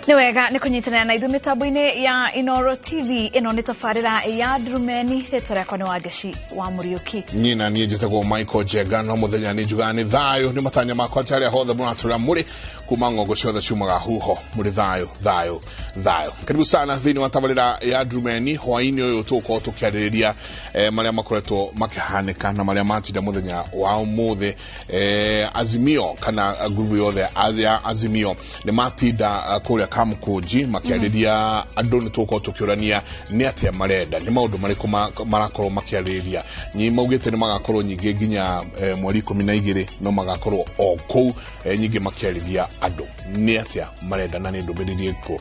Nĩ wega nĩ kũnyitanĩra na ithuĩ mĩtambo-inĩ ya Inoro TV. Ĩno nĩ tabarĩra ya Ndurumeni. Rĩtwa rĩakwa nĩ Wangeci wa Mũriũki. Nyina niĩ njĩtagwo Michael Njenga, no mũthenya nĩ njugaga nĩ thayũ, nĩ matanya makwa atĩ arĩa hothe mũratũra mũrĩ kuma ng'ongo ciothe ciumaga huho mũrĩ thayũ thayũ thayũ. Karibu sana thĩinĩ wa tabarĩra ya Ndurumeni. Hwaĩ-inĩ ũyũ tũgũkorwo tũkĩarĩrĩria marĩa makoretwo makĩhanĩka na marĩa matinda mũthenya wa ũmũthĩ. Azimio kana ngurubu yothe ya Azimio nĩ matinda kũrĩa Kamkunji makĩarĩria andũ. Nĩ tũgũkorwo tũkĩũrania nĩ atĩa marenda, nĩ maũndũ marĩkũ marakorwo makĩarĩrĩria. Nyi maugĩte nĩ magakorwo nyingĩ nginya mweri 12, no magakorwo o kũu nyingĩ makĩarĩria andũ nĩ atĩa marenda na nĩ ndũmĩrĩri ĩrĩkũ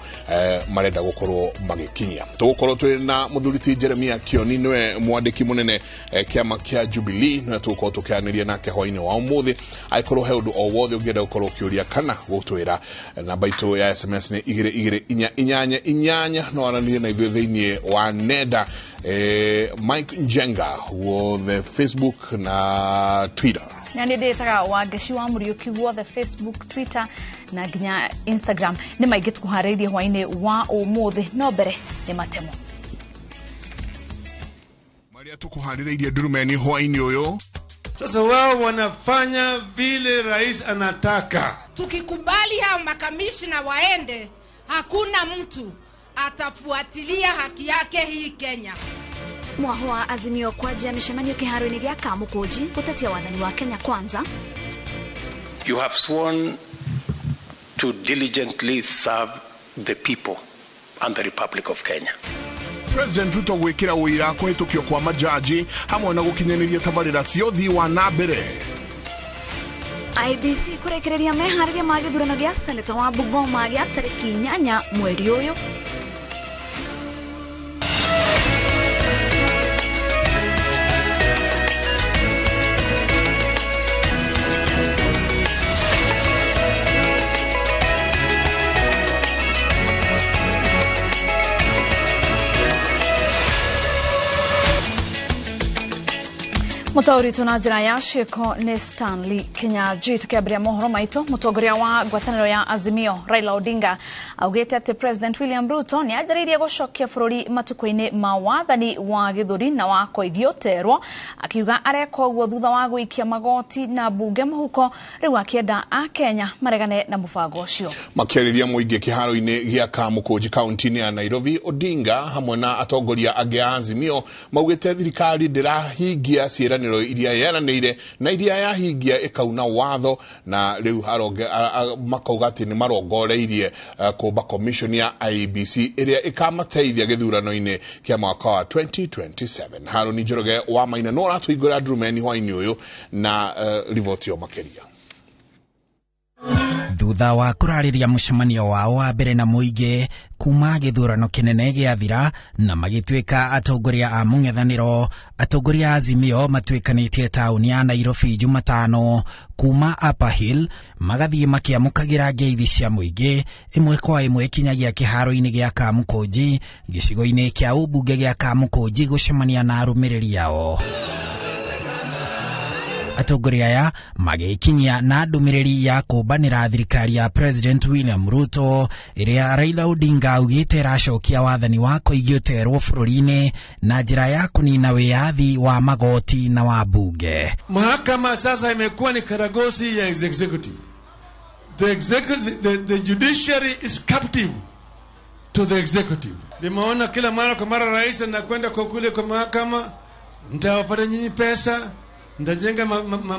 marenda gũkorwo magĩkinyia. Tũgũkorwo twĩ na mũthuri ti Jeremia Kioni, nĩwe mwandĩki mũnene kĩama kĩa Jubilee, nĩwe tũgũkorwo tũkĩaranĩria nake hwaĩ-inĩ wa ũmũthĩ. Angĩkorwo he ũndũ o wothe ũngĩenda gũkorwo ũkĩũria kana gũtwĩra, namba itũ ya SMS nĩ 22488, no aranĩrie na ithuĩ thĩinĩ wa nenda, Mike Njenga guothe Facebook na Twitter. Na nĩ ndĩtaga Wangeci wa Mũriũki guothe Facebook, Twitter na nginya Instagram. Nĩ maingĩ tũkũharĩirie hwaĩ-inĩ wa ũmũthĩ, no mbere nĩ matemo marĩa tũkũharĩrĩirie Ndurumeni hwaĩ-inĩ ũyũ. Sasa wao wanafanya vile rais anataka. Tukikubali hao makamishna waende, hakuna mtu atafuatilia haki yake hii Kenya. Mwaho wa Azimio kwanjia mĩcemanio kĩharo-inĩ gĩa Kamũkũnji gũtetia wathani wa Kenya Kwanza. You have sworn to diligently serve the people and the Republic of Kenya. President Ruto gwĩkĩra ũira kũhĩtũkio kwa majaji hamwe na gũkinyanĩria tabarĩra cia ũthii wa na mbere. IEBC kũrekereria meharĩria ma gĩthurano gĩa seneta wa Bungoma gĩa tarĩki 8 mweri ũyũ. Mũtaũri witũ na njĩra ya ciĩko nĩ Stanley Kinyanjui. Tũkĩambĩrĩria mohoro maitũ, mũtongoria wa ngwatanĩro ya Azimio Raila Odinga augĩte atĩ President William Ruto nĩ anjĩrĩirie gũcokia bũrũri matukũ-inĩ ma wathani wa gĩthũri na wa koigio terwo, akiuga areka ũguo thutha wa gũikia magoti na mbunge mũhuko, rĩu akĩenda Akenya maregane na mũbango ũcio. Makĩarĩria mũingĩ kĩharo-inĩ gĩa Kamũkũnji kaunti-inĩ ya Nairobi, Odinga hamwe na atongoria angĩ a Azimio maugĩte thirikari ndĩrahingia ciĩranĩro iria yeranĩire na iria yahingia ĩkauna watho, na rĩu makauga atĩ nĩ marongoreirie kũmba commission ya IEBC ĩrĩa ĩkamateithia gĩthurano-inĩ kĩa mwaka wa 2027. Harũni Njoroge wa Maina no aratũhingũra Ndurumeni hwaĩ-inĩ ũyũ na riboti ĩyo makĩria. Thutha wa kũrarĩria mũcemanio wao wa mbere na mũingĩ kuma gĩthurano kĩnene gĩathira na magĩtuĩka atongoria a mũng'ethanĩro, atongoria a Azimio matuĩkanĩtie taũni ya Nairobi Jumatano kuma Upper Hill magathiĩ makĩamũkagĩra ngeithi cia mũingĩ ĩmwe kwa ĩmwe kinyagia kĩharo-inĩ gĩa Kamũkũnji gĩcigo-inĩ kĩa ũmbunge gĩa Kamũkũnji gũcemania na arũmĩrĩri ao. Atongoria aya magĩkinyia na ndũmĩrĩri ya kũmbanĩra thirikari ya President William Ruto ĩrĩa Raila Odinga augĩte ĩracokia wathani wa koigio terwo bũrũri-inĩ na njĩra ya kũnina wĩyathi wa magoti na wa bunge. Mahakama sasa imekuwa ni karagosi ya executive. The judiciary is captive to the executive. Nimeona kila mara kwa mara rais anakwenda kwa kule kwa mahakama, nitawapata nyinyi pesa, nitajenga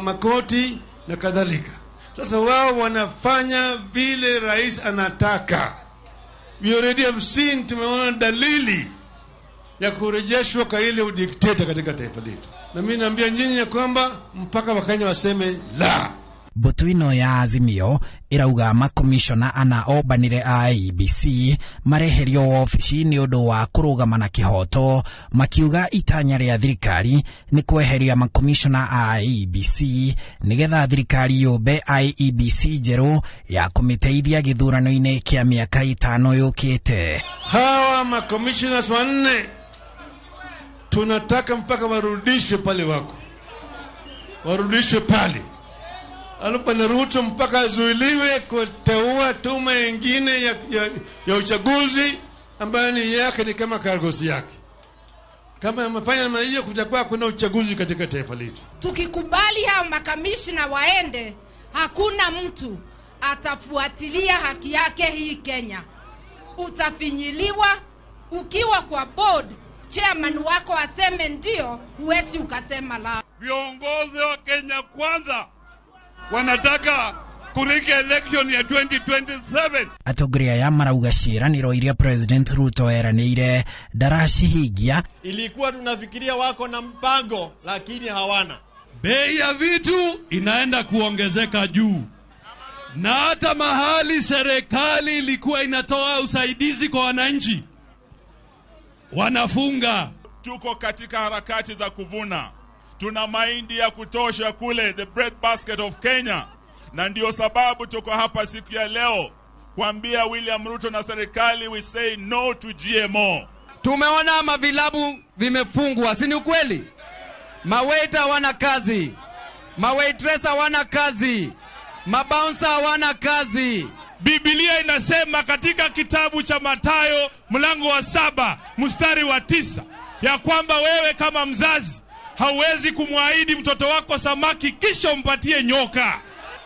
makoti na kadhalika. Sasa wao wanafanya vile rais anataka. We already have seen, tumeona dalili ya kurejeshwa kwa ile udikteta katika taifa letu. Na mimi naambia nyinyi ya kwamba mpaka Wakenya waseme la. Mbũtũ ĩno ya Azimio ĩrauga makomishona ana ombanire a IEBC mareherio wabici nĩ ũndũ wa kũrũgama na kĩhoto, makiuga itanya rĩa thirikari nĩ kweheria makomishona a IEBC nĩgetha thirikari yũmbe IEBC njerũ ya kũmĩteithia gĩthurano-inĩ kĩa mĩaka 5 yũkĩte. Hawa makomishona wanne tunataka mpaka warudishwe pale wako, warudishwe pale. Bwana Ruto mpaka azuiliwe kuteua tume ingine ya uchaguzi ambayo ni yake, ni kama karagosi yake. Kama amefanya namna hiyo, kutakuwa kuna uchaguzi katika taifa letu. Tukikubali hao makamishna waende, hakuna mtu atafuatilia haki yake hii Kenya. Utafinyiliwa ukiwa kwa board, chairman wako aseme ndio, huwezi ukasema la. Viongozi wa Kenya Kwanza wanataka kurika election ya 2027. Atongoria aya marauga ciĩranĩro iria President Ruto eranĩire ndaracihingia. Ilikuwa tunafikiria wako na mpango, lakini hawana. Bei ya vitu inaenda kuongezeka juu, na hata mahali serikali ilikuwa inatoa usaidizi kwa wananchi wanafunga. Tuko katika harakati za kuvuna, tuna mahindi ya kutosha kule the bread basket of Kenya, na ndio sababu tuko hapa siku ya leo kuambia William Ruto na serikali, we say no to GMO. Tumeona mavilabu vimefungwa, si ni ukweli? Mawaiter hawana kazi, mawaitress hawana kazi, mabouncer hawana kazi. Biblia inasema katika kitabu cha Mathayo mlango wa 7 mstari wa 9 ya kwamba wewe kama mzazi hauwezi kumwahidi mtoto wako samaki kisha umpatie nyoka.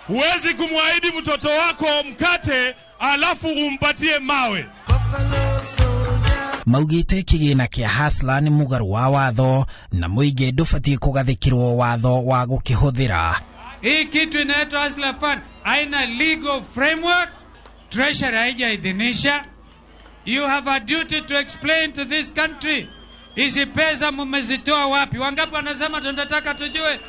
Huwezi kumwahidi mtoto wako mkate alafu umpatie mawe. Maugite kĩgĩna kĩa Hustler nĩ mũgarũ wa watho na mũingĩ ndũbatiĩ kũgathĩkĩrwo watho wa gũkĩhũthĩra. Hii kitu inaitwa Hustler Fund haina legal framework, Treasury haijaidhinisha. You have a duty to explain to this country, hizi pesa mmezitoa wapi? Wangapi wanasema tunataka tujue?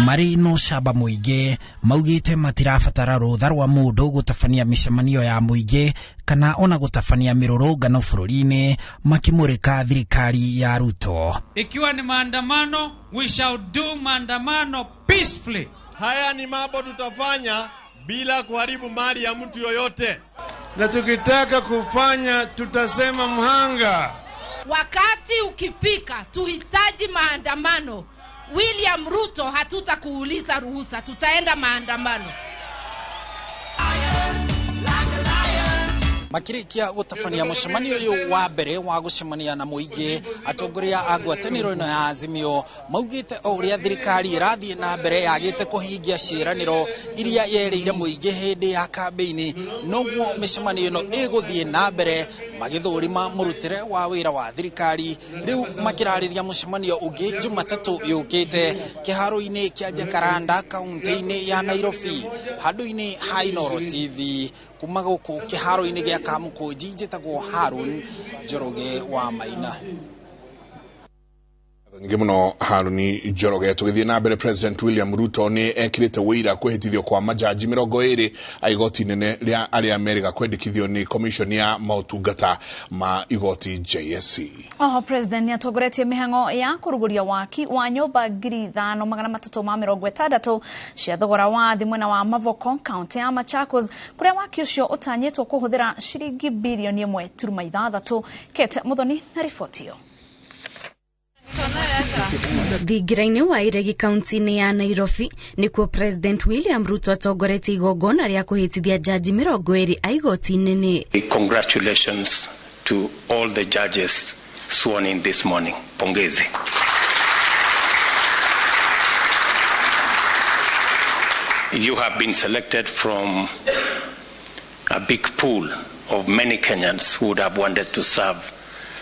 Marĩ na ũcamba mũingĩ maugĩte matirabatara rũtha rwa mũndũ gũtabania mĩcemanio ya mũingĩ kana ona gũtabania mĩrũrũngano bũrũri-inĩ makĩmũrĩka thirikari ya Ruto. Ikiwa ni maandamano, we shall do maandamano peacefully. Haya ni mambo tutafanya bila kuharibu mali ya mtu yoyote. Na tukitaka kufanya tutasema mhanga. Wakati ukifika tuhitaji maandamano, William Ruto hatutakuuliza ruhusa, tutaenda maandamano. Makĩrĩkia gũtabania mũcemanio ũyũ wa mbere wa gũcemania na mũingĩ, atongoria a ngwatanĩro ĩno ya Azimio maugĩte o ũrĩa thirikari ĩrathiĩ na mbere yagĩte kũhingia ciĩranĩro iria yerĩire mũingĩ hĩndĩ ya kambĩini, noguo mĩcemanio ĩno ĩgũthiĩ na mbere magĩthũrima mũrutĩre wa wĩra wa thirikari. Rĩu makĩrarĩria mũcemanio ũngĩ Jumatatũ yũkĩte kĩharo-inĩ kĩa Jacaranda kaunti-inĩ ya Nairobi, handũ-inĩ ha Inooro TV. Kuma gũkũ kĩharo-inĩ gĩa Kamũkũnji, njĩtagwo Harun Njoroge wa Maina. Nyingĩ mũno Haruni Njoroge. Tũgĩthiĩ na mbere, President William Ruto nĩ ekĩrĩte wũira kwĩhĩtithio kwa majaji 20 a igoti nene rĩa arĩa merĩga kwendekithio nĩ commission ya maũtungata ma igoti JSC. Oho President nĩatongoretie mĩhang'o ya kũrugũria waki wa nyũmba 5360 cia thogora wa thĩ mwena wa Mavoko kaunti ya Machakos, kũrĩa waki ũcio ũtanyĩtwo kũhũthĩra ciringi bilioni 1.6. Kate Muthoni na riboti ĩyo. Thingira-inĩ wa Iregi kaunti-inĩ ya Nairobi nĩkuo President William Ruto atongoretie igongona rĩa kũhĩtithia jaji 20 a igoti nene. Congratulations to all the judges sworn in this morning. Pongezi. You have been selected from a big pool of many Kenyans who would have wanted to serve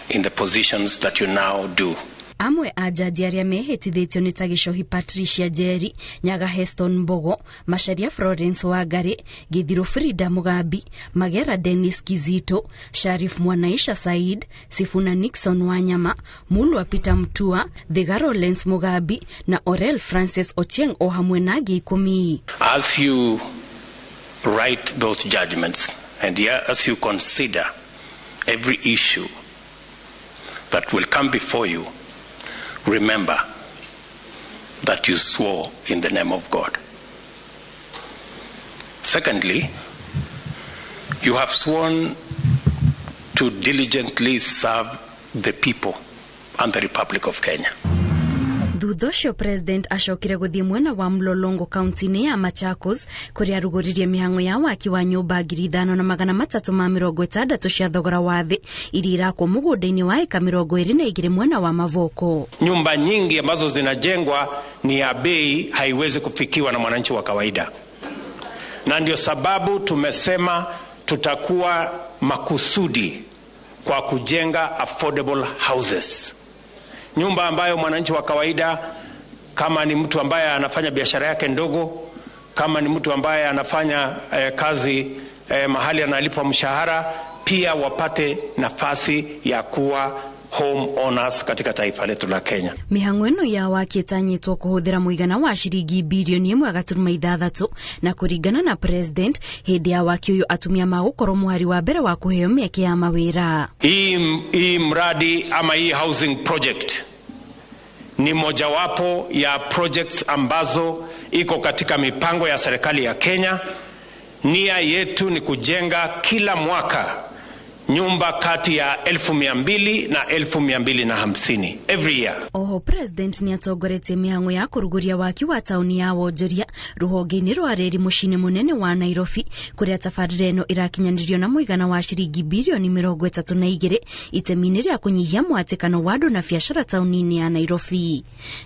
in the positions that you now do. Amwe a jaji arĩa mehĩtithĩtio nĩ ta Gĩcohi Patricia Njeri, Nyaga Heston Mbogo, Macharia Florence Wangari, Githiru Frida Mugambi, Magera Dennis Kizito, Sharif Mwanaisha Said, Sifuna Nixon Wanyama, Mulwa Peter Mutua, Thiga Lawrence Mugambi na Orel Francis Ochieng o hamwe na angĩ 10. As you write those judgments and as you consider every issue that will come before you, remember that you swore in the name of God. Secondly, you have sworn to diligently serve the people and the Republic of Kenya. Thutha ũcio president acokire gũthiĩ mwena wa Mlolongo kaunti-inĩ ya Machakos kũrĩa arugũririe mĩhang'o ya waki wa nyũmba 5360 cia thogora wa thĩ iria irakwo mũgũnda-inĩ wa eka 22 mwena wa Mavoko. Nyumba nyingi ambazo zinajengwa ni ya bei, haiwezi kufikiwa na mwananchi wa kawaida, na ndio sababu tumesema tutakuwa makusudi kwa kujenga affordable houses, nyumba ambayo mwananchi wa kawaida, kama ni mtu ambaye anafanya biashara yake ndogo, kama ni mtu ambaye anafanya kazi mahali analipwa mshahara, pia wapate nafasi ya kuwa home owners katika taifa letu la Kenya. Mĩhang'o ĩno ya waki ĩtanyĩtwo kũhũthĩra mũigana wa ciringi bilioni 1.6 na kũringana na president hĩndĩ ya waki ũyũ atumia magũkorwo mũhari wa mbere wa kũheo mĩeke ya mawĩra. Hii mradi ama hii housing project ni mojawapo ya projects ambazo iko katika mipango ya serikali ya Kenya. Nia yetu ni kujenga kila mwaka nyumba kati ya 200,000 na 250,000 every year. Oho president ni atongoretie mĩhang'o ya kũrugũria waki wa tauni ya wonjoria rũhonge-inĩ rwa reri mũciĩ-inĩ mũnene wa Nairobi kũrĩa tabarĩra ĩno ĩrakinyanĩrio na mũigana wa ciringi bilioni 32 itemi-inĩ rĩa kũnyihia mwatĩkano wa andũ na biacara tauni-inĩ ya Nairobi.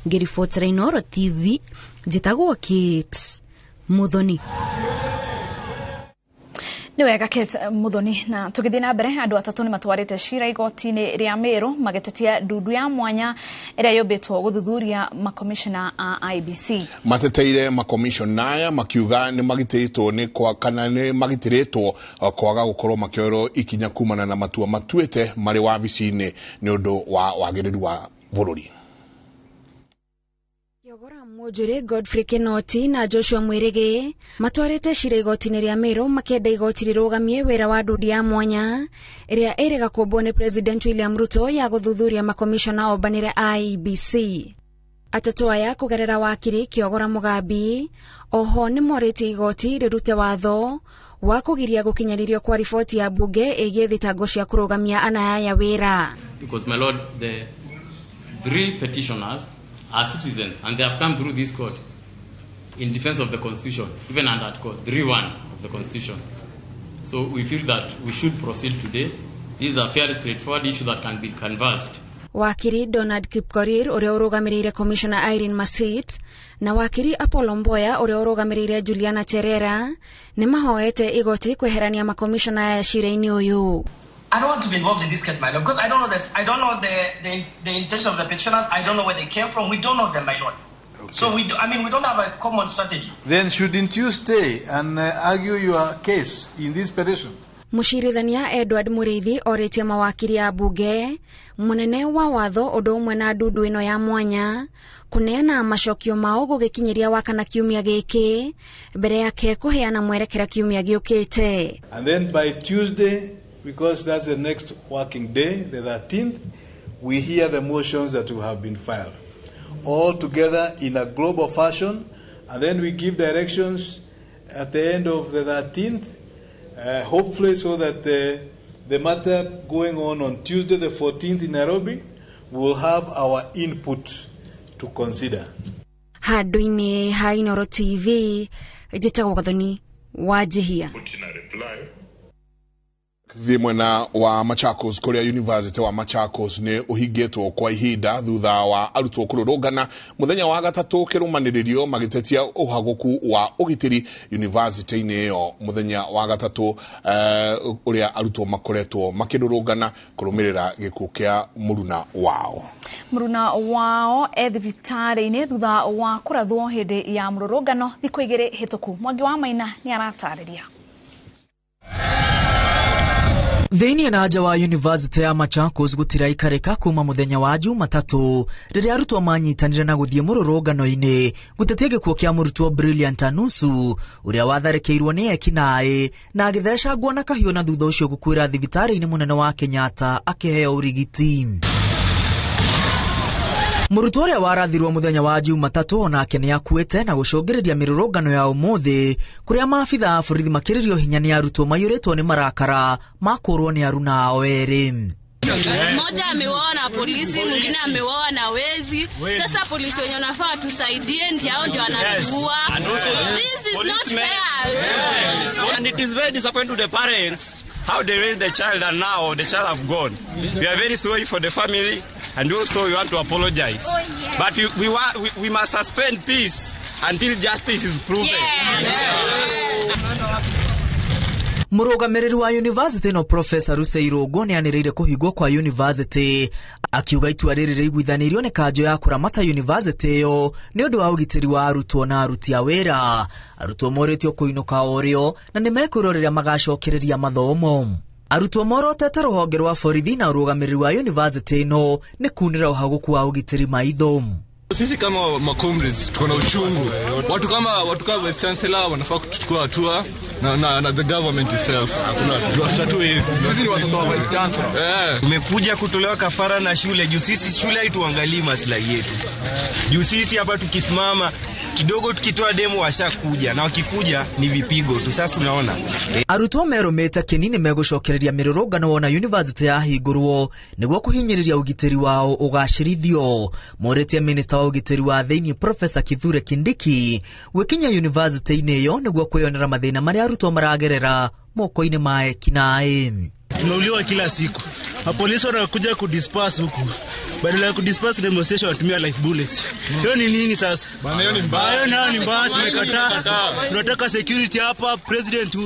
Ngĩribotera Inooro TV njĩtagwo Kate Muthoni. Nĩ wega Kate Muthoni. Na tũgĩthiĩ na mbere, andũ atatũ nĩ matwarĩte cira igoti-inĩ rĩa Meru magĩtetia ndundu ya mwanya ĩrĩa yũmbĩtwo gũthuthuria makomishona a IEBC. Mateteire makomishona aya makiuga nĩ magitĩtwo nĩ kwa kana nĩ magitĩrĩtwo kwaga gũkorwo makĩoerwo ikinya kumana na matua matuĩte marĩ wabici-inĩ nĩ ũndũ wa wagĩrĩru wa bũrũri. Kiogora Munjuri Godfrey Kinoti na Joshua Mwirigi matwarĩte cira igoti-inĩ rĩa Meru makĩenda igoti rĩrũgamie wĩra wa ndundu ya mwanya ĩrĩa ĩrĩga kũmbwo nĩ President William Ruto ya gũthuthuria makomishona ombanĩre IEBC. Atatũ aya kũgerera wakiri Kiogora Mugambi oho nĩ morĩtie igoti rĩrute watho wa kũgiria gũkinyanĩrio kwa riboti ya bunge ĩgiĩ thitango cia kũrũgamia anaya wĩra. Because my lord, the three petitioners are citizens and they have come through this court in defense of the constitution, even under Article 3.1 of the constitution. So we feel that we should proceed today. This is a fairly straightforward issue that can be canvassed. Wakiri Donald Kipkorir ũrĩa ũrũgamĩrĩire Commissioner Irene Masit na wakiri Apollo Mboya ũrĩa ũrũgamĩrĩire Juliana Cherera nĩ mahoete igoti kweherania makomishona aya cira-inĩ ũyũ. I don't want to be involved in this case, my lord, because I don't know this. I don't know the intention of the petitioners. I don't know where they came from. We don't know them, my lord. Okay. So we don't have a common strategy. Then shouldn't you stay and argue your case in this petition? Mũcirithania Edward Mũrĩithi orĩtie mawakiri a bunge mũnene wa watho ũndũ ũmwe na ndundu ĩno ya mwanya kũneana macokio mao gũgĩkinyĩria wakana kiumia gĩkĩ mbere yake kũheana mwerekera kiumia gĩũkĩte. And then by Tuesday, because that's the next working day, the 13th, we hear the motions that will have been filed, all together in a global fashion, and then we give directions at the end of the 13th, hopefully so that the matter going on Tuesday the 14th in Nairobi will have our input to consider. Handũ-inĩ ha Inooro TV, njĩtagwo Gathoni Wanjihia. Thiĩ mwena wa Machakos kũrĩa University wa Machakos nĩ ũhingĩtwo kwa ihinda thutha wa arutwo kũrũrũngana mũthenya wa gatatũ kĩrũmanĩrĩrio magĩtetia ũhagũku wa ũgitĩri university-inĩ ĩyo mũthenya wa gatatũ ũrĩa arutwo makoretwo makĩrũrũngana kũrũmĩrĩra gĩkuũ kĩa mũruna wao. Mũruna wao e thibitarĩ-inĩ thutha wa kũrathwo hĩndĩ ya mũrũrũngano thikũ igĩrĩ hĩtũku. Mwangi wa Maina nĩ aratarĩria. Thĩinĩ na nja wa University ya Machakos gũtiraikarĩka kuma mũthenya wa Jumatatũ rĩrĩa arutwo manyitanire na gũthiĩ mũrũrũngano-inĩ gũtetia gĩkuũ kĩa mũrutwo Brilliant Anusu ũrĩa watharĩkĩirwo nĩ ekinaĩ na agĩthecangwo na kahiũ na thutha ũcio gũkuĩra thibitarĩ-inĩ mũnene wa Kenyatta akĩheo ũrigiti. Mũrutwo ũrĩa warathirwo mũthenya wa Jumatatũ onake nĩ akuĩte na gũcũngĩrĩria mĩrũrũngano ya ũmũthĩ kũrĩa maabitha a borithi makĩrĩrio hinya nĩ arutwo maiyũrĩtwo nĩ marakara makũrwo nĩ aruna ao erĩ. Mmoja ameuawa na polisi, mwingine ameuawa na wezi. Sasa polisi wenye wanafaa tusaidie ndio hao ndio wanatuua. This is not fair. And it is very disappointing to the parents how they raised the child and now the child have gone. We are very sorry for the family and also we want to apologize. But we must suspend peace until justice is proven. Mũrũgamĩrĩri wa university no Professor Rusei Rũngũ nĩanĩrĩire kũhingwo kwa university akiuga itua rĩrĩ rĩiguithanĩirio nĩ kanjũ ya kũramata university ĩyo nĩ ũndũ wa ũgitĩri wa arutwo na aruti a wĩra. Arutwo morĩtio kũinũka o rĩo na nĩmekwĩrwo rĩrĩa magacokereria mathomo. Arutwo morotete rũhonge rwa borithi na ũrũgamĩrĩri wa university ĩno nĩ kunĩra ũhagũku wa ũgitĩri maitho. Sisi kama macomrades tuko na uchungu. Watu kama Vice Chancellor wanafaa kuchukua hatua na the government itself. Tuwatatue hizi. Sisi ni watoto wa Vice Chancellor. Tumekuja kutolewa kafara na shule juu sisi shule haituangalii maslahi yetu. Juu sisi hapa tukisimama kidogo tukitoa demo washakuja na wakikuja ni vipigo tu. Sasa unaona. Arutwo merũmĩte kĩni nĩ megũcokereria mĩrũrũngano wona university yahingũrwo nĩguo kũhinyĩrĩria ũgitĩri wao ũgacĩrithio. Morĩtie minister wa ũgitĩri wa thĩinĩ Professor Kithure Kindiki gwĩkinya university-inĩ ĩyo nĩguo kwĩyonera mathĩna marĩa arutwo maragerera moko-inĩ ma ekinaĩ. Tunauliwa kila siku. Mapolisi wanakuja kudisperse huku. Badala ya kudisperse demonstration wanatumia like bullets. Hiyo ni nini sasa? Bana, hiyo ni mbaya. Hiyo nayo ni mbaya, tumekataa. Tunataka security hapa, President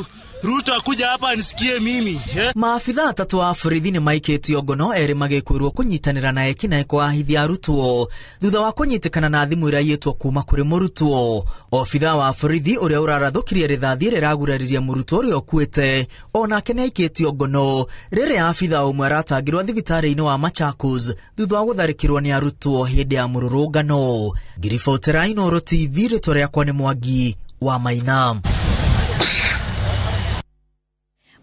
Ruto akuja hapa anisikie mimi. Maabithaa atatũ a borithi nĩ maikĩtio ngono erĩ magĩkwĩrwo kũnyitanĩra na ekinaĩ kwahithia arutwo thutha wa kũnyitĩkana na thimũ ĩraiyĩtwo kuma kũrĩ mũrutwo. Obithaa wa borithi ũrĩa ũrarathũkirie rithathi rĩraguraririe mũrutwo ũrĩa ũkuĩte onake nĩ aikĩtio ngono rĩrĩa abithaa ũmwe aratangĩrwo thibitarĩ-inĩ wa Machakos thutha wa gũtharĩkĩrwo nĩ arutwo hĩndĩ ya mũrũrũngano. Ngiribotera Inooro TV, rĩtwa rĩakwa nĩ Mwangi wa Maina.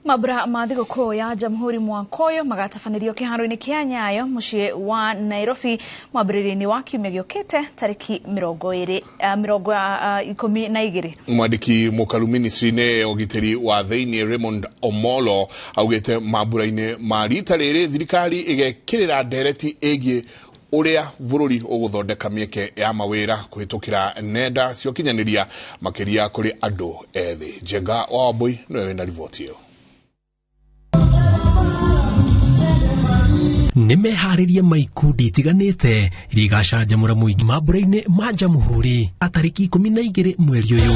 Mabura ma thigũkũ ya Jamhuri mwaka ũyũ magatabanĩrio kĩharo-inĩ kĩa Nyayo mũciĩ wa Nairobi mwambĩrĩrio-inĩ wa kiumia gĩũkĩte tarĩki 12. Mwandĩki mũkaru ministry-inĩ ya ũgitĩri wa thĩinĩ Raymond Omolo augĩte mambura-inĩ ma rita rĩrĩ thirikari ĩgekĩrĩra ndereti ĩgiĩ ũrĩa bũrũri ũgũthondeka mĩeke ya mawĩra kũhĩtũkĩra nenda cia ũkinyanĩria makĩria kũrĩ andũ ethĩ. Njenga wa Wambui nĩwe wĩna riboti ĩyo. Nĩ meharĩrie ma ikundi itiganĩte iria igacanjamũra mũingĩ mambura-inĩ ma Jamhuri tarĩki 12 mweri ũyũ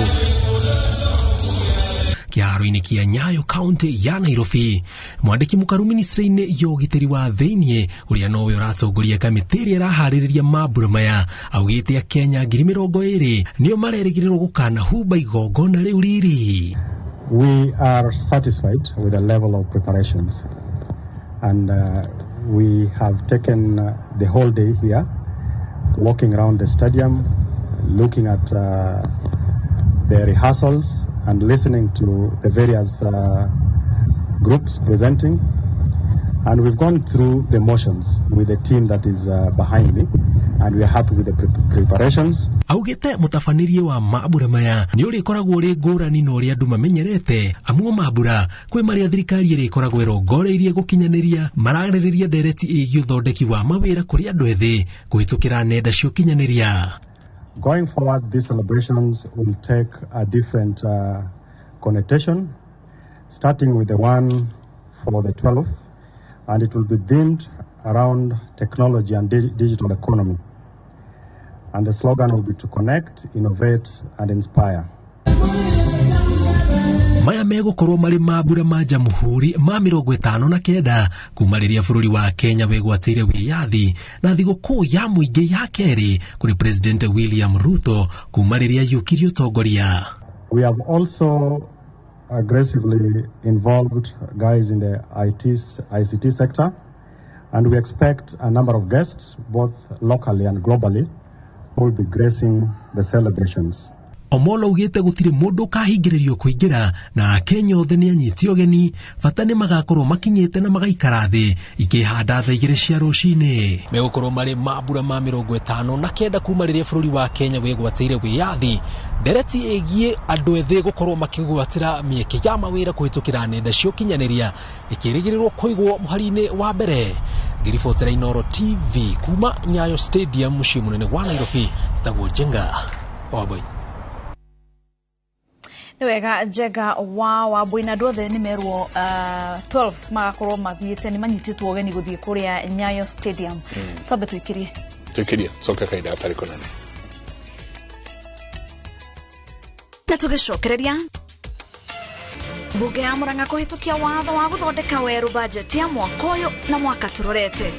kĩharo-inĩ kĩa Nyayo kaunti ya Nairobi. Mwandĩki mũkaru ministry-inĩ ya ũgitĩri wa thĩinĩ ũrĩa nowe ũratongoria kamĩtĩ ĩrĩa ĩraharĩrĩria mambura maya augĩte Akenya 20,000 nĩo marerĩgĩrĩrwo gũkanahumba igongona rĩu riri. We are satisfied with the level of preparations and we have taken the whole day here, walking around the stadium, looking at the rehearsals and listening to the various groups presenting. And we've gone through the motions with the team that is behind me, and we are happy with the preparations. Augite mutabanĩrie wa mambura maya nĩ ũrĩkoragwo ũrĩ ngũrani na ũrĩa andũ mamenyerete amu mambura kwĩ marĩa thirikari ĩrĩkoragwo ĩrongoreirie gũkinyanĩria mararĩrĩria ndereti ĩgiĩ ũthondeki wa mawĩra kũrĩ andũ ethĩ kũhĩtũkĩra nenda cia ũkinyanĩria. Going forward, these celebrations will take a different connotation, starting with the one for the 12th, and it will be themed around technology and digital economy. And the slogan will be to connect, innovate, and inspire. Maya megũkorwo marĩ mambura ma Jamhuri ma 59 kuma rĩrĩa bũrũri wa Kenya wĩgwatĩire wĩyathi na thigũkũ ya mũingĩ ya kerĩ kũrĩ President William Ruto kuma rĩrĩa aiyũkirie ũtongoria. We have also aggressively involved guys in the ICT sector, and we expect a number of guests, both locally and globally, who will be gracing the celebrations. Omolo augĩte gũtirĩ mũndũ ũkahingĩrĩrio kũingĩra na Akenya othe nĩ anyiti ũgeni, bata nĩ magakorwo makinyĩte na magaikara thĩ ikĩhanda thaa 2 cia rũcinĩ. Megũkorwo marĩ mambura ma 59 kuma rĩrĩa bũrũri wa Kenya wĩgwatĩire wĩyathi. Ndereti ĩgiĩ andũ ethĩ gũkorwo makĩgwatĩra mĩeke ya mawĩra kũhĩtũkĩra nenda cia ũkinyanĩria ĩkĩrĩgĩrĩrwo kũigwo mũhari-inĩ wa mbere. Ngĩribotera Inooro TV kuma Nyayo Stadium mũciĩ mũnene wa Nairobi, njĩtagwo Njenga Wambui. Nĩ wega Njenga wa Wambui, na andũ othe nĩ merwo 12 magakorwo mathiĩte nĩ manyitĩtwo ũgeni gũthiĩ kũrĩa Nyayo Stadium. Twambe tũikĩrie coke kahinda gatarĩ kũnene na tũgĩcokereria. Bunge ya Murang'a kũhĩtũkia watho wa gũthondeka werũ bajeti ya mwaka ũyũ na mwaka tũrorete.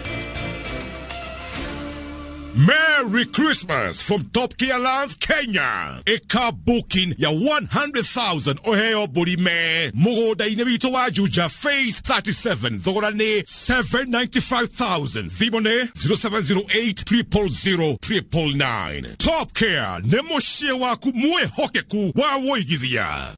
Merry Christmas from Top Gear Lands, Kenya. Eka booking ya 100,000 oheo burime. Mũgũnda-inĩ witũ wa Juja Phase 37. Thogora nĩ 795,000. Thimũ nĩ 0708 000 999. Top Gear nĩ mũciĩ waku mwĩhokeku wa wũigithia.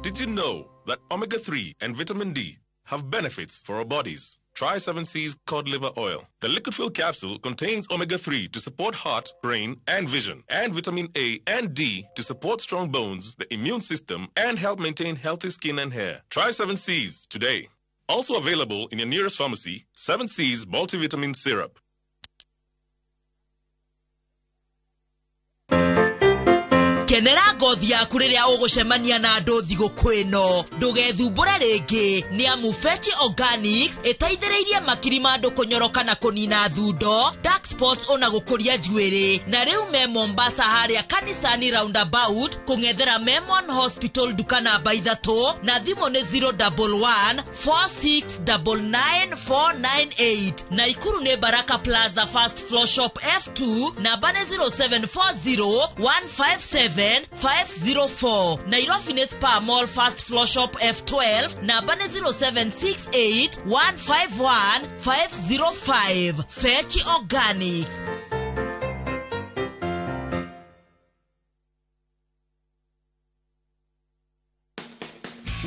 Did you know that omega-3 and vitamin D have benefits for our bodies? Try 7C's cod liver oil. The liquid fill capsule contains omega-3 to support heart, brain, and vision, and vitamin A and D to support strong bones, the immune system, and help maintain healthy skin and hair. Try 7C's today. Also available in your nearest pharmacy, 7C's multivitamin syrup. Kenera ngothi yaku rĩrĩa ũgũcemania na andũ thigũkũ ĩno, ndũgethumbũre rĩngĩ nĩ amu Fechi Organics ĩteithĩrĩirie makiri ma andũ kũnyoroka na kũnina thundo, dark spots ona gũkũria njuĩrĩ. Na rĩu me Mombasa harĩa Kanisani roundabout kũng'ethera Memon Hospital nduka namba 3 na thimũ nĩ 011 4699 498. Naikuru nĩ Baraka Plaza first floor shop F2 namba nĩ 0740 157 504. Nairobi ni Spa Mall first floor shop F12 namba ni 0768 151 505. Fechi Organics.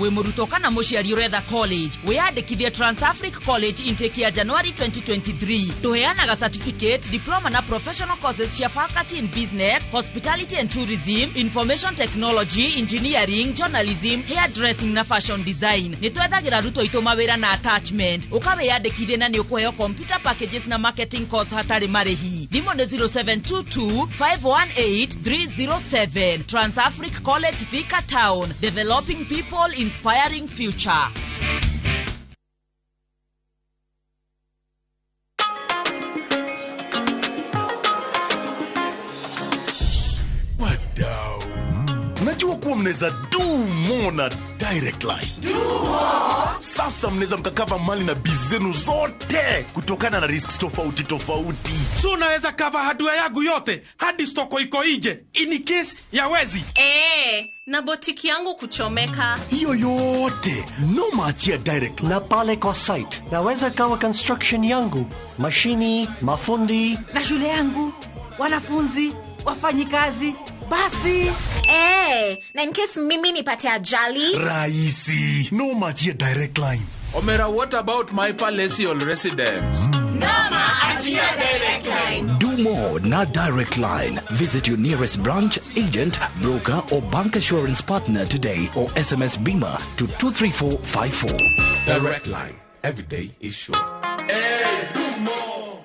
Wĩ mũrutwo kana mũciari ũretha college, wĩyandĩkithie Transafric College intake ya January 2023. Tũheanaga certificate, diploma na professional courses cia faculty in business, hospitality and tourism, information technology, engineering, journalism, hairdressing na fashion design. Nĩ twethagĩra arutwo aitũ mawĩra na attachment. Ũka wĩyandĩkithie na nĩ ũkũheo computer packages na marketing course hatarĩ marĩhi. Thimũ nĩ 0722 518 307. Transafric College, Thika Town. Developing people, inspiring future. Wadau, najua kuwa mnaweza do more na Direct Line. Do more. Sasa mnaweza mkakava mali na bizi zenu zote kutokana na risks tofauti tofauti. So unaweza cover hardware yangu yote hadi stoko iko nje in case ya wezi. Na botiki yangu kuchomeka. Hiyo yote no maachia Direct Line. Na pale kwa site naweza kawa construction yangu, mashini, mafundi na shule yangu, wanafunzi, wafanyikazi. Basi. Na in case mimi nipate ajali. Raisi, no maachia Direct Line. Omera, what about my palatial residence? Noma achia Direct Line. Do more na Direct Line. Visit your nearest branch, agent, broker or bank assurance partner today or SMS BIMA to 23454. Direct Line. Every day is sure. Hey, do more.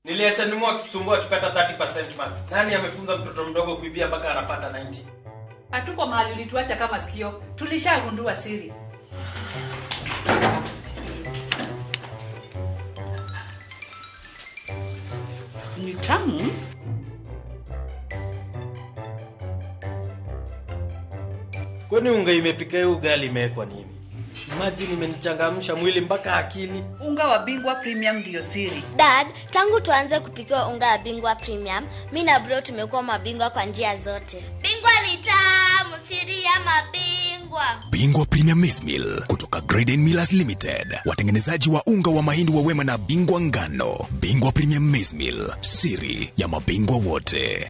Niliacha nimu akitusumbua akipata 30% marks. Nani amefunza mtoto mdogo kuibia mpaka anapata 90? Hatuko mahali ulituacha kama sikio. Tulishagundua siri. Ni tamu. Kwani unga imepika hiyo ugali imewekwa nini? Imagine imenichangamsha mwili mpaka akili. Unga wa Bingwa Premium ndio siri. Dad, tangu tuanze kupikiwa unga wa Bingwa Premium, mimi na bro tumekuwa mabingwa kwa njia zote. Bingwa ni tamu, siri ya mabingwa. Bingwa Premium Maize Meal kutoka Kutoka Graden Millers Limited, watengenezaji wa unga wa mahindi wa Wema na Bingwa Ngano, Bingwa Premium Maize Meal, siri ya mabingwa wote.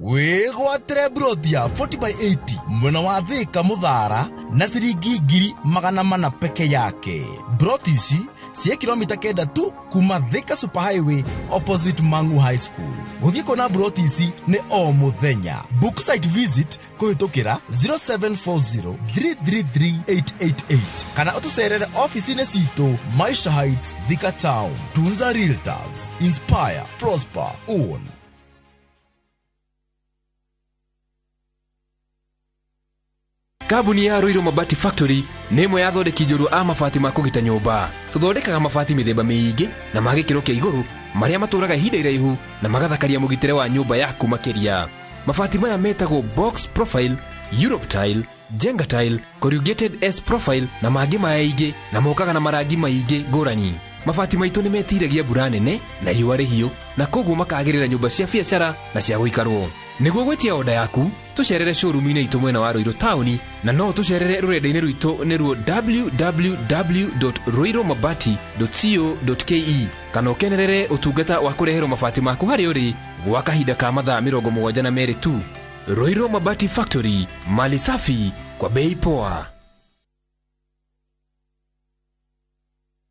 Wĩgwatĩre broti ya 40 by 80 mwena wa Thika Mũthara na ciringi 400,000 peke yake. Broti ici ciĩ kilomita 9 tu kuma Thika Super Highway opposite Mangu High School. Gũthiĩ kuona broti ici nĩ o mũthenya. Book site visit kũhĩtũkĩra 0740 333 888 kana ũtũcerere ofici-inĩ citũ Maisha Heights, Thika Town. Tunza Realtors, inspire, prosper, own. Kambuni ya Ruiru Mabati Factory nĩ ĩmwe ya athondeki njorua a mabati ma kũgita nyũmba. Tũthondekaga mabati mĩthemba mĩingĩ na ma gĩkĩro kĩa igũrũ marĩa matũraga ihinda iraihu na magathakaria mũgitĩre wa nyũmba yaku makĩria. Mabati maya metagwo box profile, Europe tile, Jenga tile, corrugated S profile na mangĩ maingĩ na mokaga na marangi maingĩ ngũrani. Mabati maitũ nĩ metiragia mbura nene na riũa rĩhiũ na koguo makagĩrĩra nyũmba cia biacara na cia gũikarwo. Nĩguo gwĩtia oda yaku tũcerere showroom-inĩ itũ mwena wa Ruiru taũni na no tũcerere rũrenda-inĩ rwitũ nĩruo www.ruirumabati.co.ke kana ũkenerere ũtungata wa kũreherwo mabati maku harĩa ũrĩ gwa kahinda ka mathaa 72 tu. Ruiru Mabati Factory, mali safi kwa bei poa.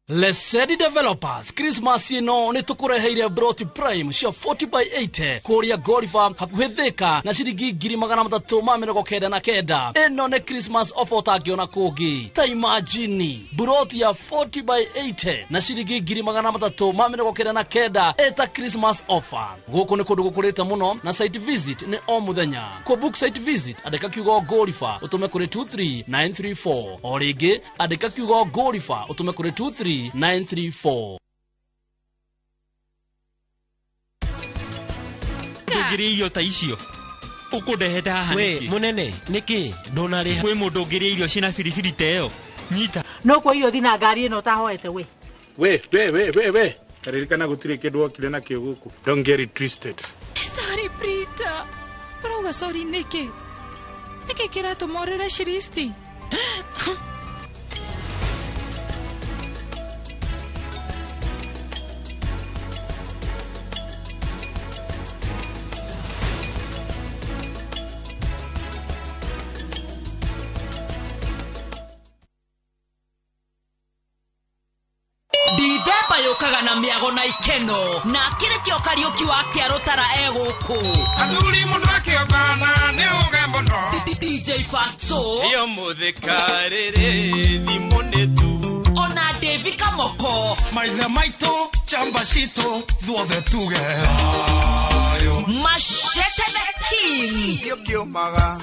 Lesedi Developers Christmas ĩno nĩ tũkũreheire broti prime cia 40 by 80 kũrĩa Gorifa hakuhĩ Thika na ciringi 399,000. Ĩno nĩ Christmas offer ũtangĩona kũngĩ. Ta imagine broti ya 40 by 80 na ciringi 399,000 ĩta Christmas offer. Gũkũ nĩ kũndũ gũkũrĩte mũno na site visit nĩ o mũthenya. Kũ book site visit andĩka kiugo Gorifa ũtũme kũrĩ 23934. O rĩngĩ andĩka kiugo Gorifa ũtũme kũrĩ 23934. Ndũngĩrĩa irio ta icio ũkũndehete haha nĩkĩ? We mũnene nĩkĩ ndũnarĩha? Kwĩ mũndũ ũngĩrĩa irio ciĩna biribiri ta ĩyo? Nyita. No kwa irio thina ngari ĩno ũtahoete we. We we we we we karirikana gũtirĩ kĩndũ wokire nakĩo gũkũ. Don't get it twisted. Sorry Prita. Ũrauga sorry nĩkĩ? Nĩkĩ kĩratũma ũrĩre Shiristi? Dithemba yũkaga na mĩago na ikeno na kĩrĩ kĩo Kariũki wa Kĩarũtara egũkũ. Athuri mũndũ akĩombana nĩ ũge mũno. DJ Fatso iyo mũthĩkarĩrĩ thimũ nĩ tu. Ona Davi Kamoko maithe maitũ chamba citũ thuothe tuge Machete the King.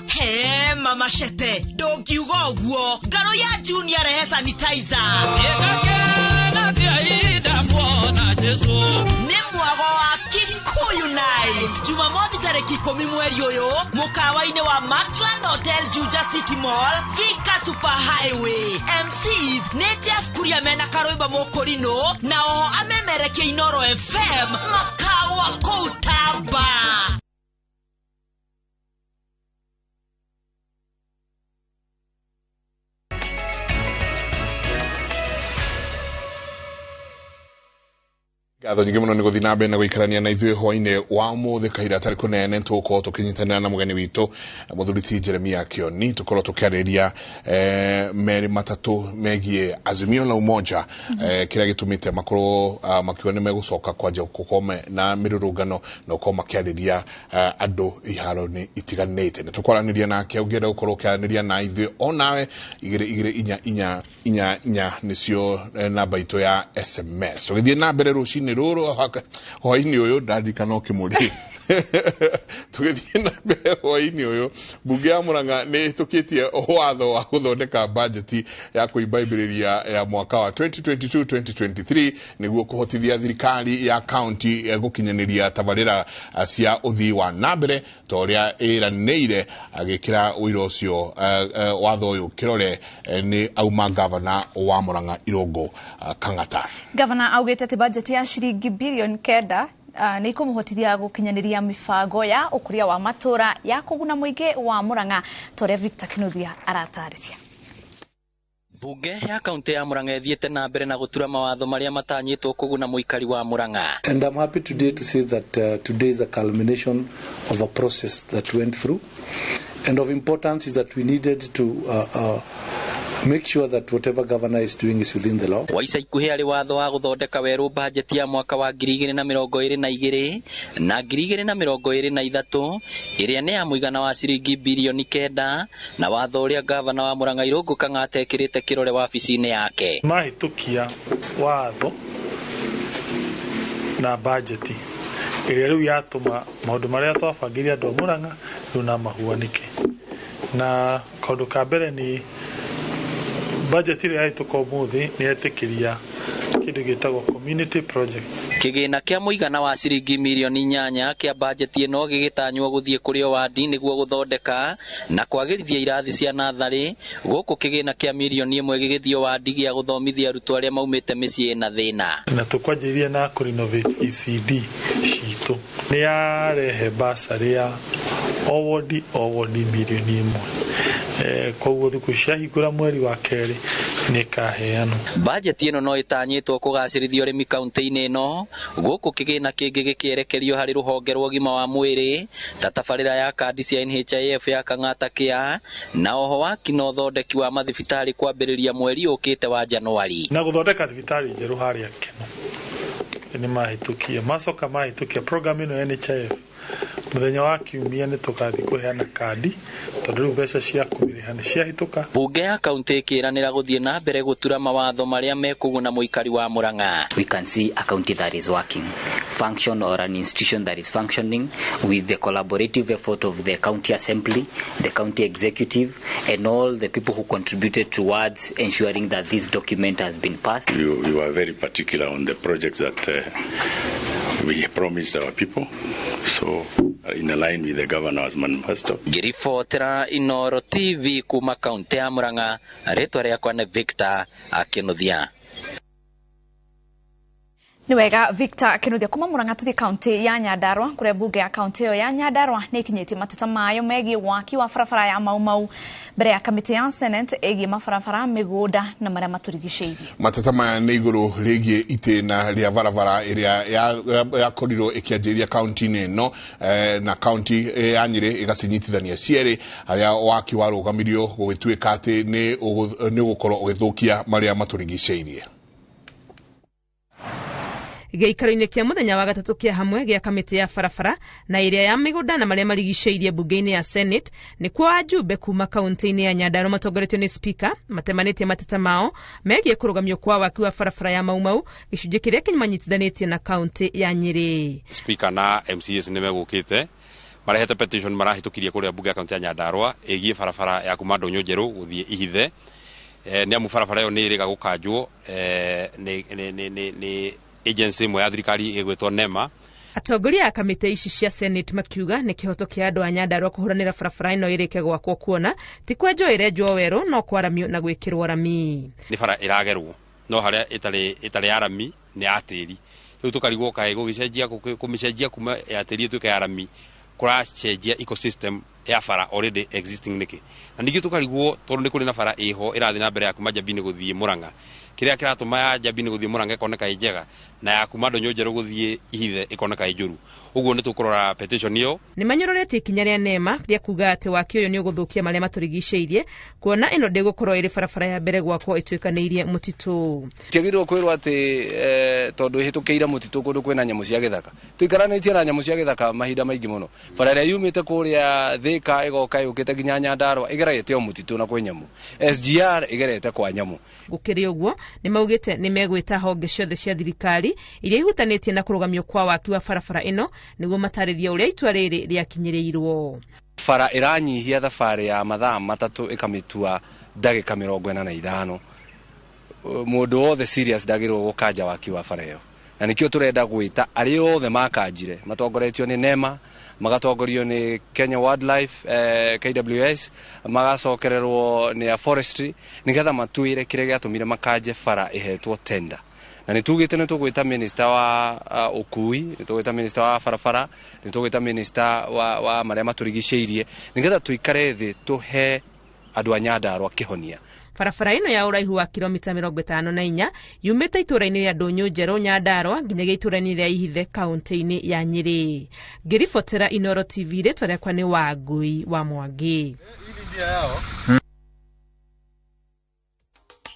He mama Machete ndũngiuga ũguo. Ngarũ ya Junior rehe sanitizer. Nĩ mwago wa Kikuyu Night Jumamothi tarĩki 10 mweri ũyũ mũkawa-inĩ wa Maxland Hotel Juja City Mall, Thika Super Highway. MCs nĩ Jeff Kuria mena Karũimba Mũkũrinũ na oho amemerekia Inoro FM makawa kũu Tamba. Ngatho nyingĩ mũno nĩ gũthiĩ na mbere na gũikarania na ithuĩ hwainĩ wa ũmũthĩ kahinda gatarĩ kũnene tũgũkorwo tũkĩnyitanĩra na mũgeni witũ mũthuri ti Jeremia Kioni tũkorwo tũkĩarĩrĩria merĩ matatũ megiĩ Azimio la Umoja, kĩrĩa gĩtũmĩte makorwo makiuga nĩ megũcoka kwanja gũkorwo na mĩrũrũngano na gũkorwo makĩarĩria andũ iharo-inĩ itiganĩte. Nĩ tũkwaranĩria nake ũngĩenda gũkorwo ũkĩaranĩria na ithuĩ onawe 2 2 4 4 4 nĩcio namba itũ ya SMS. Tũgĩthiĩ na mbere rũcinĩ rũrũ hwainĩ ũyũ ndarikana ũkĩmũrĩ tũgĩthiĩ na mbere hwainĩ ũyũ mbunge ya Murang'a nĩ ĩhĩtũkĩtie watho wa gũthondeka bajeti ya kũimbaimĩrĩria ya mwaka wa 2022-2023 nĩguo kũhotithia thirikari ya kaunti gũkinyanĩria tabarĩra cia ũthii wa na mbere ta ũrĩa ĩranĩire. Agĩkĩra ũira ũcio watho ũyũ kĩrore nĩ auma gavana wa Murang'a Irũngũ Kang'ata. Gavana augĩte atĩ bajeti ya ciringi bilioni 9 Nĩ ikũmũhotithia gũkinyanĩria mĩbango ya ũkũria wa matũra ya kũguna mũingĩ wa Murang'a ta ũrĩa Victor Kinuthia aratarĩria. Bunge ya kaunti ya Murang'a ĩthiĩte na mbere na gũtura mawatho marĩa matanyĩtwo kũguna mũikari wa Murang'a. And I'm happy today to say that today is a culmination of a process that went through. And of importance is that we needed to make sure that whatever governor is doing is within the law. Wa ica ikuhĩ arĩ watho wa gũthondeka werũ bajeti ya mwaka wa 2022 na 2023 ĩrĩa nĩ ya mũigana wa ciringi birioni 9 na watho ũrĩa gavana wa Murang'a Irũngũ Kang'ata ekĩrĩte kĩrore wabici-inĩ yake. Mahĩtũkia watho na bajeti ĩrĩa rĩu yatũma maũndũ marĩa twabangĩire andũ a Murang'a rĩu na mahuanĩke. Na kaũndũ ka mbere nĩ budget ĩrĩa yahĩtũka ũmũthĩ nĩ yetĩkĩria kĩndũ gĩtagwo community projects. Kĩgĩna kĩa mũigana wa ciringi mirioni 8 kĩa bajeti ĩno gĩgĩtanywo gũthiĩ kũrĩ o wadi nĩguo gũthondeka na kwagĩrithia irathi cia natharĩ, gũkũ kĩgĩna kĩa mirioni 1 gĩgĩthiĩ wadi gĩa gũthomithia arutwo arĩa maumĩte mĩciĩ na thĩna. Na tũkwanjĩrĩria na kũrenovate ECD citũ nĩ yarehe basarĩ ya o wodi mirioni 1. Koguo thukuru ciahingũra mweri wa kerĩ nĩ ĩkaheanwo. Bajeti ĩno no ĩtanyĩtwo kũgacĩrithia ũrĩmi kaunti-inĩ ĩno, gũkũ kĩgĩna kĩngĩ gĩkĩerekerio harĩ rũhonge rwa ũgima wa mwĩrĩ ta tabarĩra ya kandi cia NHIF ya Kang'ata Care na oho waki na ũthondeki wa mathibitarĩ kwambĩrĩria mweri ũkĩte wa Januari. Na gũthondeka thibitarĩ njerũ harĩa Keno nĩ mahĩtũkia, macoka mahĩtũkia program ĩno ya NHIF mũthenya wa kiumia nĩ tũgathiĩ kũheana kandi tondũ rĩu mbeca cia kũmĩrĩha nĩ ciahĩtũka. Bunge ya kaunti ĩkĩranĩra gũthiĩ na mbere gũtura mawatho marĩa mekũguna mũikari wa Murang'a. We can see a county that is working, function or an institution that is functioning with the collaborative effort of the county assembly, the county executive and all the people who contributed towards ensuring that this document has been passed. You are very particular on the projects that we promised our people, so in line with the governor's manifesto. Ngĩribotera Inooro TV kuma kaunti ya Murang'a, rĩtwa rĩakwa nĩ Victor Kinuthia. Nĩ wega Victor Kinuthia. Kuma Murang'a tũthiĩ kaunti ya Nyandarua kũrĩa bunge ya kaunti ĩyo ya Nyandarua nĩ ĩkinyĩtie mateta mayo megiĩ waki wa barabara ya Mau Mau mbere ya kamĩtĩ ya Senate ĩgiĩ mabarabara, mĩgũnda na marĩa matũrigicĩirie. Mateta maya nĩ igũrũ rĩgiĩ itĩna rĩa barabara ĩrĩa yakorirwo ĩkĩanjĩrĩria kaunti-inĩ ĩno na kaunti ya Nyĩrĩ ĩgacinyitithania cierĩ, harĩa waki warũgamirio gũgĩtuĩka atĩ nĩ ũgũkorwo ũgĩthũkia marĩa matũrigicĩirie. Gĩikaro-inĩ kĩa mũthenya wa gatatũ kĩa hamwe gĩa kamĩtĩ ya barabara na ĩrĩa ya mĩgũnda na marĩa marigicĩirie bunge-inĩ ya Senate nĩkuo ajumbe kuma kaunti-inĩ ya Nyandarua matongoretio nĩ speaker matemanĩtie mateta mao megiĩ kũrũgamio kwa waki wa barabara ya Mau Mau gĩcunjĩ kĩrĩa kĩmanyitithanĩtie na kaunti ya Nyĩrĩ. Speaker na MCAs nĩ megũkĩte marehete petition marahĩtũkirie kũrĩa bunge ya kaunti ya Nyandarua ĩgiĩ barabara ya kuma Ndũnyũ Njerũ gũthiĩ Ihithe. Nĩ amu barabara ĩyo nĩ ĩrĩga gũkanjwo nĩ agency ĩmwe ya thirikari ĩgwĩtwo NEMA. Atongoria a kamĩtĩ ici cia Senate makiuga nĩ kĩhoto kĩa andũ a Nyandarua kũhũranĩra barabara ĩno ĩrĩke gwakwo kuona ti kwenjwo ĩrenjwo werũ no kwaramio na gwĩkĩrwo rami. Nĩ bara ĩragerwo no harĩa ĩtarĩ ya rami nĩ ya tĩri, rĩu tũkarigwo kaĩ gũgĩcenjia kũmĩcenjia kuma ya tĩri ĩtuĩke ya rami kũracenjia ecosystem ya bara already existing nĩkĩ. Na ningĩ tũkarigwo tondũ nĩ kũrĩ na bara ĩho ĩrathiĩ na mbere ya kuma Njambini gũthiĩ Murang'a, kĩrĩa kĩratũma ya Njambini gũthiĩ Murang'a ĩkoneka ĩ njega na ya kuma Ndũnyũ Njerũ gũthiĩ Ihithe ĩkoneka ĩ njũru. Ũguo nĩ tũkũrora petition ĩyo. Nĩ manyororetie ikinya rĩa NEMA rĩa kuga atĩ waki ũyũ nĩ ũgũthũkia marĩa matũrigicĩirie kuona ĩno ndĩgũkorwo ĩrĩ barabara ya mbere gwakwo ĩtuĩkanĩirie mũtitũ. Tiagĩrĩirwo kwĩrwo atĩ tondũ ĩhĩtũkĩire mũtitũ kũndũ kwĩna nyamũ cia gĩthaka. Tũikaranĩtie na nyamũ cia gĩthaka mahinda maingĩ mũno. Bara ĩrĩa yumĩte kũrĩa Thĩka ĩgoka yũkĩte nginya Nyandarua ĩgerete o mũtitũ na kwĩ nyamũ. SGR ĩgerete kwa nyamũ. Gũkĩrĩ ũguo nĩ maugĩte nĩ megwĩta honge ciothe cia thirikari iria ihutanĩtie na kũrũgamio kwa waki wa barabara ĩno nĩguo matarĩrie ũrĩa itua rĩrĩ rĩakinyĩrĩirwo. Bara ĩranyihia thabarĩ ya mathaa 3 ĩkamĩtua ndagĩka 45. Mũndũ wothe serious ndagĩrĩirwo gũkanja waki wa bara ĩyo, na nĩkĩo tũrenda gwĩta arĩa othe makanjire matongoretio nĩ NEMA, magatongorio nĩ Kenya Wildlife KWS, magacokererwo nĩ a forestry, nĩgetha matuĩre kĩrĩa gĩatũmire makanje bara ĩhetwo tender. Na nĩ tugĩte nĩ tũgwĩta minister wa ũkui, nĩ tũgwĩta minister wa barabara, nĩ tũgwĩta minister wa marĩa matũrigicĩirie, nĩgetha tũikare thĩ tũhe andũ a Nyandarua kĩhonia. Barabara ĩno ya ũraihu wa kilomita 54 yumĩte itũũra-inĩ rĩa Ndũnyũ Njerũ Nyandarua nginyagia itũũra-inĩ rĩa Ihithe kaunti-inĩ ya Nyĩrĩ. Ngĩribotera Inoro TV, rĩtwa rĩakwa nĩ Wangui wa Mwangi.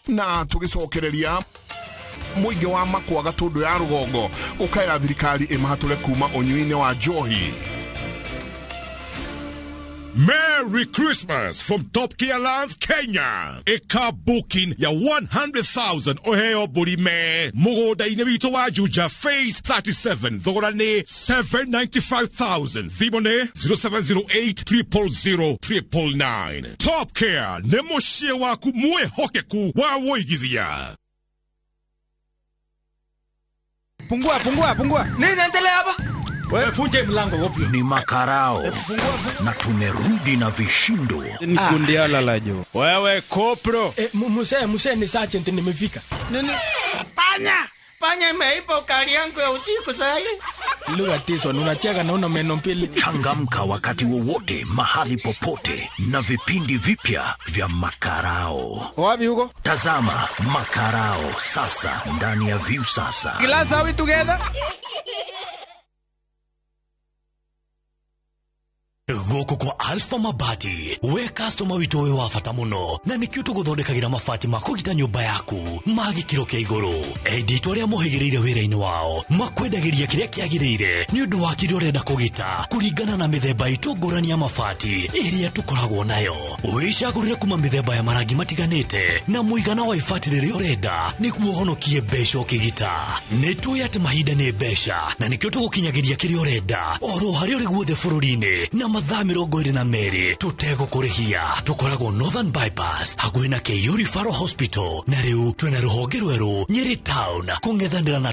Na tugicokereria mũingĩ wa Makwa Gatũndũ ya rũgongo ũkaĩra thirikari ĩmahatũre kuma ũnyui-inĩ wa njohi. Merry Christmas from Top Gear Lands, Kenya. Eka booking ya 100,000 oheo burime. Mugunda-inĩ witũ wa Juja Phase 37. Thogora nĩ 795,000. Thimũ nĩ 0708 000 999. Top Gear nĩ mũciĩ waku mwĩhokeku wa wũigithia. Pungua, pungua, pungua. Nini naendelea hapa? Wewe funje mlango gopio. Ni makarao na tumerudi na vishindo. Ni kundi ala la jo. Wewe kopro. Muse ni sergeant nimefika. Nini? Panya! Panya imeipa ukali yangu ya usiku sasa. Lugha tiso unacheka na una meno mbili. Changamka wakati wowote mahali popote na vipindi vipya vya makarao. Wapi huko? Tazama makarao sasa ndani ya View Sasa. Glass are we together? Gũkũ kwa Alpha Mabati we customer witũ wĩ wa bata mũno na nĩkĩo tũgũthondekagĩra mabati ma kũgita nyũmba yaku ma gĩkĩro kĩa igũrũ. Endi itũ arĩa mohĩgĩrĩire wĩra-inĩ wao makwendagĩria kĩrĩa kĩagĩrĩire nĩ ũndũ wa kĩrĩa ũrenda kũgita kũringana na mĩthemba itũ ngũrani ya mabati ĩrĩa tũkoragwo nayo. Wĩcagũrĩre kuma mĩthemba ya marangi matiganĩte na mũigana wa ibati rĩrĩa ũrenda nĩguo ũhonokie mbeca ũkĩgita. Nĩ tũĩ atĩ mahinda nĩ mbeca na nĩkĩo tũgũkinyagĩria kĩrĩa ũrenda oro harĩa ũrĩ guothe bũrũri-inĩ na mathaa 22 tũtegũkũrĩhia. Tũkoragwo Northern Bypass hakuhĩ na KU Referral Hospital na rĩu twĩna rũhonge rwerũ Nyeri Town kũng'ethanĩra na